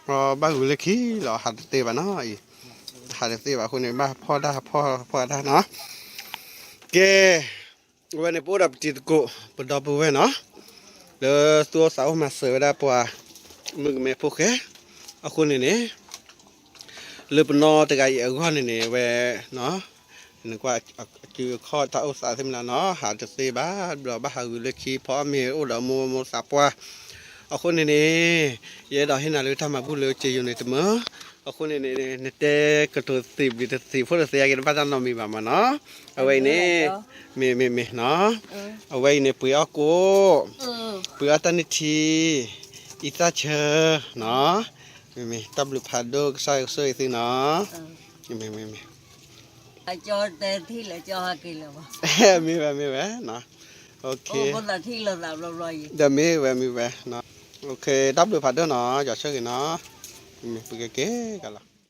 ဘၣ်ဂုာ်လၢခံလီၤ ဟးတသ့ဘၣ်နီၤအံၤ, ဟးတသ့ဘၣ်အဃိန့ၣ် ဘၣ်ဖီၣ်တၢ်ဖီၣ်ဖီၣ်တၢ်နီၤ, ကဲ, အဝဲန့ၣ် ပအိၣ်ဒီးပတံၤသကိး ပဒီပုၢ်ဝဲၢ်နီၤ, လၢသူၣ်အိၣ်သးအိၣ်မၤစၢၤဝဲဒၣ်ပှၤ မုၣ်ကမဲဖိဃဲ, အဃိန့ၣ်န့ၣ် လၢပနီၢ်တဂၤအံၤအဂီၢ်န့ၣ်န့ၣ် အဝဲ နကွၢ် အစုအခီၣ်တၢ်အိၣ်သးသ့ၣ်မနုၤနီၤ ဟးတသ့ဘၣ်, ဒီးဘၣ်ဟးဂုာ်လၢခံ ဖီအီၣ်မ့ၤအိၣ်ဒီးမိၢ်မိၢ်သးပှၢ်, အဃိန့ၣ်န့ၣ် ယအဲၣ်ဒိးဟ့ၣ်နၤလၢတၢ်မၤဘူၣ်လၢကစၢၤယိၤန့ၣ်တမၢ, အဃိန့ၣ်န့ၣ် နတဲကတိၤသ့ၣ်ဘျုးတသ့ၣ်ဖိတသ့အဂ့ၤ တဘၣ်တၢ်နီတမံၤဘၣ်မးနီၤ, အဝဲအံၤန့ၣ် မ့ၢ်မ့ၢ်မ့ၢ်နီၤ, အဝဲအံၤန့ၣ် ပှ့ၤအီၣ်ကိၣ်, ပှ့ၤအီၣ်တၢ်နုၢ်ထံ, အံသၣ်ဆၢနီၤ, မ့ၢ်မ့ၢ် တၢ်ဘျုးဖးဒိၣ် ကစၢ်ယွၤကဆိၣ်ဂ့ၤသုနီၤ, မ့ၢ်မ့ၢ်မ့ၢ် မ့ၢ်ဝဲမ့ၢ်ဝဲ, ဒီးမ့ၢ်ဝဲမ့ၢ်ဝဲ, တၢ်ဘျုးဖးဒိၣ်နီၤ ယွၤဆိၣ်ဂ့ၤနီၤ, ပကက့ၤကလီၤ